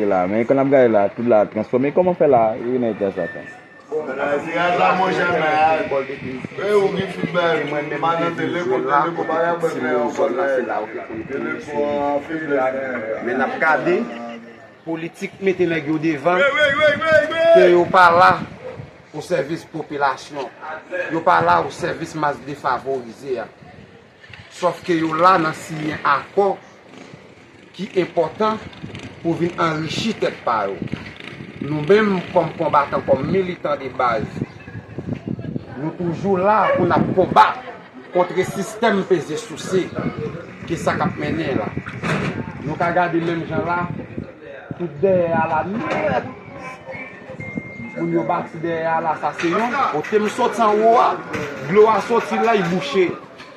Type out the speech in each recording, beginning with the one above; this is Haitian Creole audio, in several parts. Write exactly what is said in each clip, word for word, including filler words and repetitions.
La, men kan n ap gade la, tout la transfòme. Kòman fè la, Renè Etazatan? Bon, nan tiraj la, monchè, men, e ou ki fout bèl, m pa nan tele, kote le konpaya, mwen, men, yon kòl, men, tele pou anfil, men, men n ap gade, politik mete nèg yo devan, ke yo pa la pou sèvis popilasyon, yo pa la pou sèvis mas defavorize a. Sòf ke yo la nan siyen akò ki enpòtan pou vin anrichi tèt pa yo. Nou menm, kòm konbatan, kòm militan de baz, nou toujou la pou n ap konbat kont sistèm peze souse ke sa k ap mennen la. Nou ka gade menm jan la, tout dèyè a la nèt. Moun yo bati dèyè a la, sa se yon. Kote m soti anwo a, dlo a soti la, li bouche.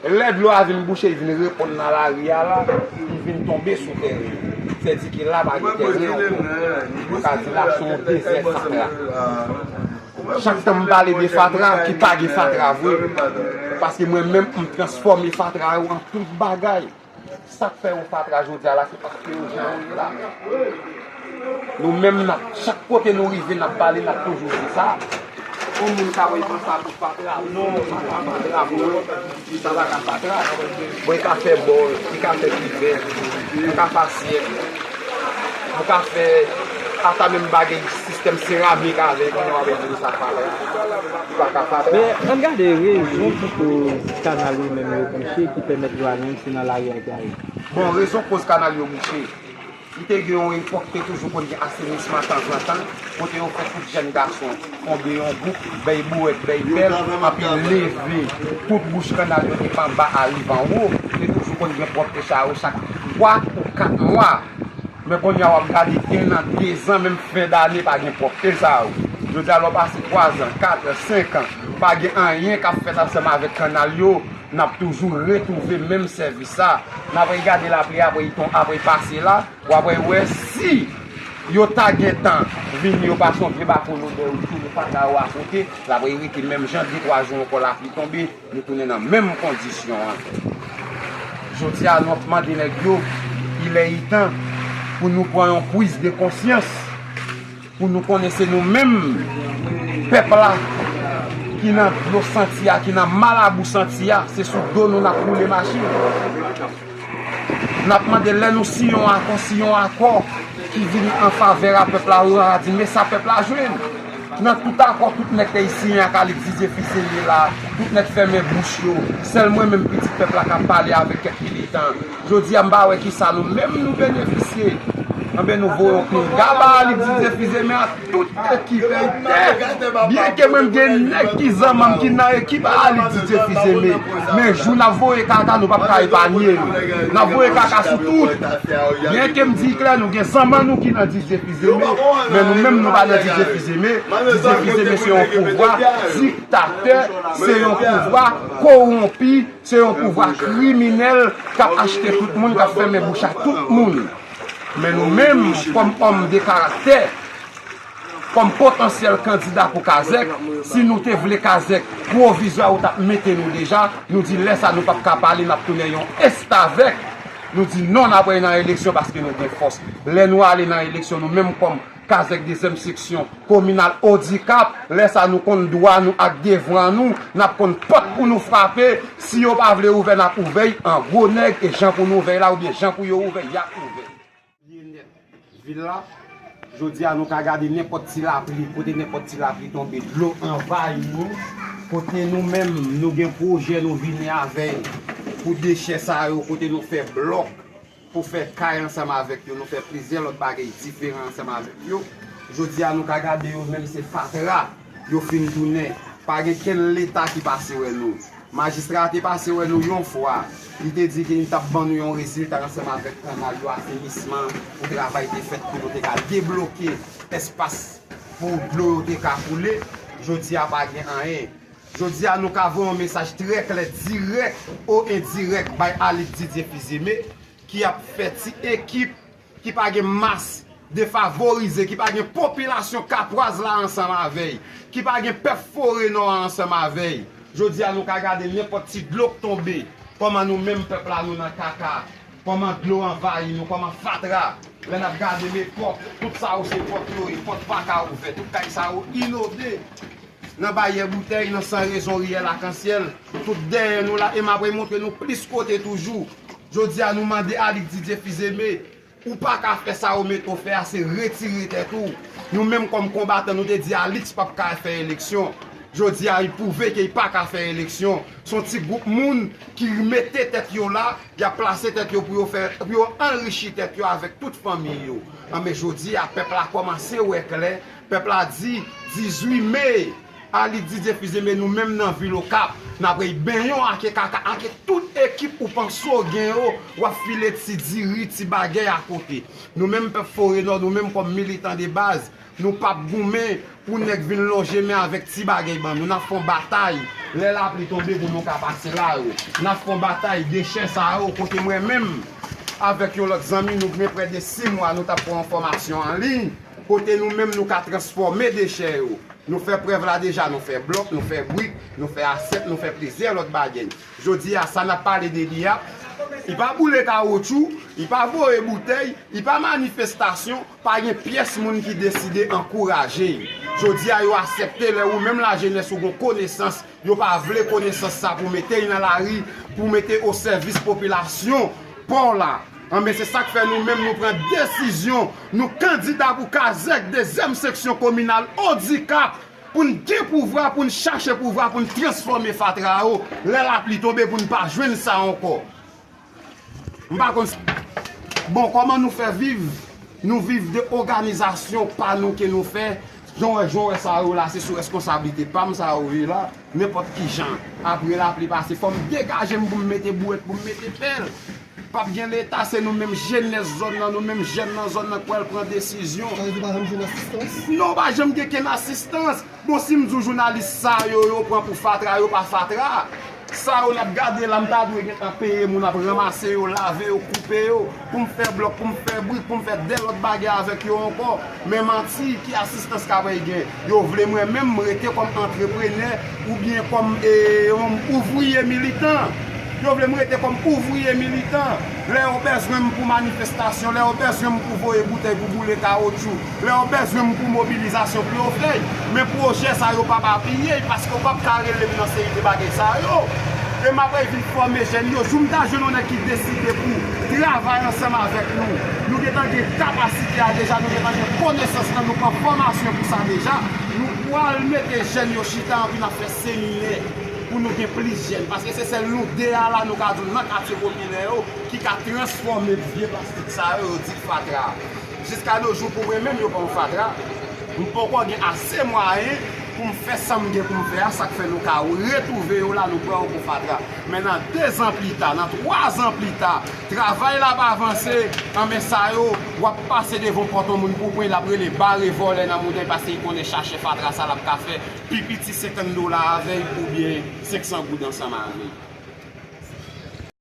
Lè dlo a vin bouche, li vin reponn nan lari a la, li vin tonbe sou tèren. Sèdike la pa gen tèren ankò. Nou ka di la se yon dezè fatra. Chak tan m pale de fatra, ki pa gen fatra vre. Paske mwen menm, m transfòme fatra yo an tout bagay. Sa k fè yo fatra jodi a la, se paske yo jan yo ye la. Nou menm, n ap, chak kote nou rive, n ap pale, n ap toujou di sa. Yon moun ka wè yon sa pou fatra, non, sa pa fatra pou mwen, sa pa ka fatra. Bon, e ka fè bòl, e ka fè kivèt, e ka fè asyèt, ou ka fè ata menm bagay sistèm seramik avè l, kounye a w ap di sa fatra. Li pa ka fatra. Men, ann gade rezon ki koz kanal yo menm yo bouche, ki pèmèt yo ale menm si nan lari a ki ale. Bon, rezon koz kanal yo bouche. Li te gen yon epòk, te toujou konn gen asenisman tanzantan, kote yo fè tout jèn gason tonbe yon gwoup, bèy bouwèt, bèy pèl, anpi leve tout bouch kanal yo depi anba a rive anwo. Te toujou konn gen pwòpte sa yo chak twa ou kat mwa. Men kounye a w ap gade en an, dezan, menm fen dane pa gen pwòpte sa yo. Jodi a lè w pase twazan, katran, senkan, pa gen anyen k ap fèt ansanm avèk kanal yo, n ap toujou retwouve menm sèvis sa. N ap regade lapli apre li ton, apre li pase la, w ap wè si yo ta gentan vini, yo pase yon vye bafon lodè, yo toule fatra yo akote, l ap rete menm jan, de twa jou ankò lapli tonbe, nou tounen nan menm kondisyon an. Jodi a, nou ap mande nèg yo, il est temps pou nou pran yon priz de konsyans, pou nou konnen se nou menm, pèp la, ki nan dlo santi a, ki nan malabou santi a, se sou do nou n ap woule machin. N ap mande lè nou siyen yon akò, siyen yon akò ki vin an favè a pèp la, yo a di, men sa pèp la jwenn. Nan tout akò, tout nèg te siyen ak Alix Didier Fils-Aimé la, tout nèg fèmen bouch yo. Sèl mwen menm, pitit pèp la, k ap pale avèk kèk militan. Jodi a, m pa wè kisa nou menm nou benefisye. Anben, nou voye yon pinga ba Alix Didier Fils-Aimé ak tout ekip. Byenke mwen m gen nèg ki zanmanm ki nan ekip a Alix Didier Fils-Aimé, men jou n ap voye kaka, nou p ap ka epanye nou. N ap voye kaka sou tout. Byenke m di klè, nou gen zanmanm nou ki nan Didier Fils-Aimé, men nou menm nou pa nan Didier Fils-Aimé. Didier Fils-Aimé se yon pouvwa diktatè, se yon pouvwa kowonpi, se yon pouvwa kriminèl k ap achte tout moun, k ap fèmen bouch a tout moun. Men nou menm, kòm òm de karaktè, kòm potansyèl kandida pou Kazèk, si nou te vle Kazèk pwovizwa, yo t ap mete nou deja, nou di lè sa nou p ap ka pale, n ap tounen yon estavèk. Nou di non, n ap al nan eleksyon paske nou gen fòs. Lè nou ale nan eleksyon, nou menm kòm Kazèk dezyèm seksyon kominal Odikap, lè sa nou konn dwa nou ak devwa nou, n ap konn pòt pou nou frape. Si yo pa vle ouvè, n ap ouvè y an gwo nèg, e jan pou nou ouvè y la, oubyen jan pou yo ouvè y, y ap ouvè. Byenèt vil la, jodi a nou ka gade nenpòt ti lapli, kote nenpòt ti lapli tonbe, dlo anvayi nou, kote nou menm nou gen pwojè nou vini avè l pou dechè sa yo, kote nou fè blòk pou fè kay ansanm avèk yo, nou fè plizyè lòt bagay diferan ansanm avèk yo. Jodi a nou ka gade yo menm se fatra yo fin tounen. Pa gen kenn leta ki pase wè nou. Majistra a te pase wè nou yon fwa. Li te di ke li t ap ban nou yon rezilta ansanm avèk kanal yo, asenisman, pou travay te fèt pou nou te ka debloke espas pou dlo yo te ka koule. Jodi a pa gen anyen. Jodi a nou ka voye yon mesaj trè klè, dirèk ou endirèk, bay Alix Didier Fils-Aimé, ki ap fè ti ekip ki pa gen mas defavorize, ki pa gen popilasyon Kapwaz la ansanm avè y, ki pa gen pèp Forè Nò a ansanm avè y. Jodi a nou ka gade nenpòt ti dlo k tonbe, kòman nou menm pèp la nou nan kaka, kòman dlo anvayi nou, kòman fatra. Lè n ap gade men pòt, tout sa yo se pòt yo ye, pòt pa ka ouvè, tout kay sa yo inode. Nan Bayè Boutèy, nan San Rezon, Riyèl Akansyèl, tout dèyè nou la, e m ap remontre nou plis kote toujou. Jodi a, nou mande Alix Didier Fils-Aimé, ou pa ka fè sa yo mete w fè a, se retire tèt ou. Nou menm kòm konbatan, nou te di Alix p ap ka fè eleksyon. Jodi a, li pwouve ke li pa ka fè eleksyon. Se yon ti gwoup moun ki mete tèt yo la, y ap plase tèt yo pou yo fè, pou yo anrichi tèt yo avèk tout fanmi yo. Anben jodi a, pèp la kòmanse wè klè. Pèp la di, dizuit me, Alix Didier Fils-Aimé, nou menm nan vil Okap, n ap rey benyon ake kaka, ake tout ekip ou panse w gen yo, w ap file ti diri, ti bagay akote. Nou menm pèp Forenò, nou menm kòm militan de baz, nou p ap goumen pou nèg vin lonje men avèk ti bagay ban nou. N ap fè yon batay lè lapli tonbe pou nou ka pase la yo. N ap fè yon batay dechè sa yo kote mwen menm avèk yon lòt zanmi nou gen prè de sis mwa nou t ap fè yon fòmasyon an liy kote nou menm nou ka transfòme dechè yo. Nou fè prèv la deja, nou fè blòk, nou fè brik, nou fè asyèt, nou fè plizyè lòt bagay. Jodi a, sa n ap pale de li a, li pa boule kawotchou, li pa voye boutèy, li pa manifestasyon, pa gen pyès moun ki deside ankouraje l. Jodi a, yo aksepte lè ou menm lajenès ou gon konesans, yo pa vle konesans sa pou mete l nan lari, pou mete o sèvis popilasyon pa w la. Anben, se sa k fè nou menm nou pran desizyon, nou kandida pou Kazèk, dezyèm seksyon kominal Odikap, pou n gen pouvwa, pou n chache pouvwa, pou n transfòme fatra yo, lè lapli tonbe, pou n pa jwenn sa ankò. M pa konn s-, bon, kòman nou fè viv? Nou viv de òganizasyon pa nou ke nou fè. Jan w wè, jan w wè sa yo la, se sou reskonsablite pa m sa yo ye la. Nenpòt ki jan, apre lapli pase, fò m degaje m pou m mete bouwèt, pou m mete pèl. P ap gen Leta, se nou menm jenès zòn nan, nou menm jèn nan zòn nan k pral pran desizyon. Sa vle di w pa janm jwenn asistans? Non, w pa janm gen kenn asistans. Bon, si m di w jounalis sa yo, yo pran pou fatra, yo pa fatra. Sa yo n ap gade la, m ta dwe gentan peye moun ap ranmase yo, lave yo, koupe yo, pou m fè blòk, pou m fè brik, pou m fè de lòt bagay avèk yo ankò. Men manti, ki asistans k ap gen? Yo vle mwen menm m rete kòm antreprenè oubyen kòm, e, yon ouvriye militan. Yo vle m rete kòm ouvriye militan. Lè yo bezwen m pou manifestasyon, lè yo bezwen m pou voye boutèy, pou boule kawotchou, lè yo bezwen m pou mobilizasyon pou yo fè l. Men pwojè sa yo p ap apiye l, paske yo p ap ka rele m nan seri de bagay sa yo. E m ap vin fòme jèn yo. Jou m ta jwenn yon nèg ki deside pou travay ansanm avèk nou, nou gentan gen kapasite a deja, nou gentan gen konesans lan, nou pran fòmasyon pou sa deja. Nou pral mete jèn yo chita anpi n ap fè seminè pou nou gen plis jèn. Paske se sèl nou de a la, nou ka di w nan katye popilè yo, ki ka transfòme vye plastik sa yo, yo di fatra. Jiska de jou pou mwen menm, yo ban m fatra. M poko gen ase mwayen pou m fè sa m gen pou m fè a, sa k fè nou ka retwouve yo la, nou pran yo pou fatra. Men nan de zan pli ta, nan twa zan pli ta, travay la pa vanse, anben sa yo, w ap pase devan pòt yon moun pou pran, l ap rele bare vòlè nan moutay paske li konnen chache fatra sa l ap ka fè pi piti senkant dola avè l oubyen senk san goud ansanm avè l.